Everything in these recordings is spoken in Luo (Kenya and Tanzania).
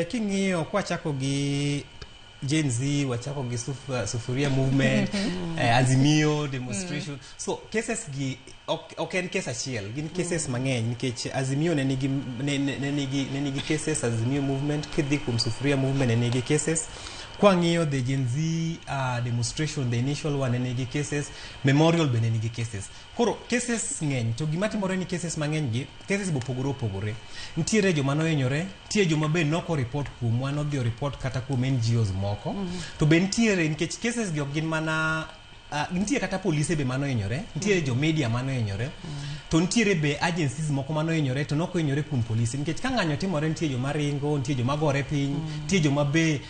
King'iyo kwachako gi Gen Z, wachako gi Sufuria movement, Azimio demonstration. So cases gi ok en case achiel, gin cases mang'eny, nikech Azimio ne nigi cases, Azimio movement. Kidhi kuom Sufuria movement, ne nigi cases. Kwang'iyo the Gen Z demonstration, the initial one, ne nigi cases. Memorial be ne nigi cases. Koro cases ng'eny, to gima timore ni cases mang'eny gi, cases bo opogore opogore. Nitiere joma nohinyore, nitie joma be noko report kuomwa, nodhi o report kata kuom NGOs moko. To be nitiere, nikech cases gi ok gin mana nitie kata polise be manohinyore, nitiere jo media manohinyore, to nitiere be agencies moko manohinyore to nokohinyore kuom polise, nikech ka ng'anyo timore, nitie joma ringo, nitie joma gore piny, nitie joma be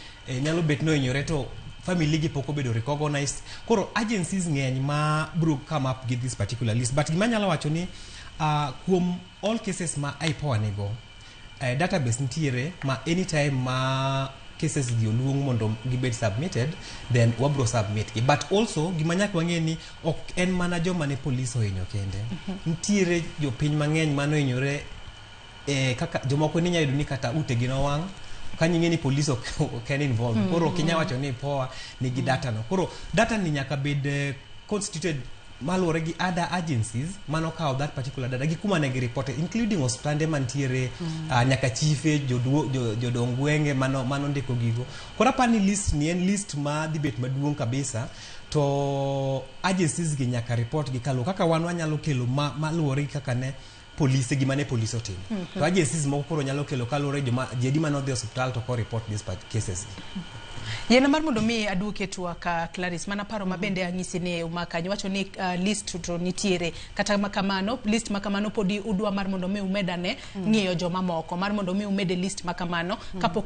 nyalo bet nohinyore to family gi pok obedo recognized. Koro agencies ng'eny ma bro come up gi this particular list, but gima anyalo wacho ni kuom all cases ma IPOA nigo, database nitiere ma anytime ma cases gi oluong mondo gibed submitted, then wabro submit gi. But also gima nyaka wang'e ni ok en mana joma ne police ohinyo kende, nitiere jopiny mang'eny manohinyore, kaka jomoko ninya yudo ni kata utegi nowang', kanyo ing'e ni police ok en involved. Koro ok inya wacho ni IPOA nigi data no. Koro data ni nyaka bed constituted maluwore gi other agencies manokawo that particular data gi kuma ne gi report, including osiptande mantiere, nyaka chife, jodong gwenge mano ndiko gigo. Koro aparo ni list ni en list ma dhi bet maduong' kabisa, to agencies gi nyaka report gi kaluwo kaka wan wanyalo kelo ma maluwore gi kaka ne polise, gima ne police otimo, to agencies moko koro nyalo kelo kaluwore gi joma jedi mane odhi e osiptal to ko report these cases gi. Yiena mar mondo mi aduoke twak ka Clarice, mana paro ma bende anyisi ni uma kanyo wacho ni list to nitiere, kata makamano list makamano podi udwa mar mondo mi umedane ng'iyo joma moko mar mondo mi umede list makamano kapok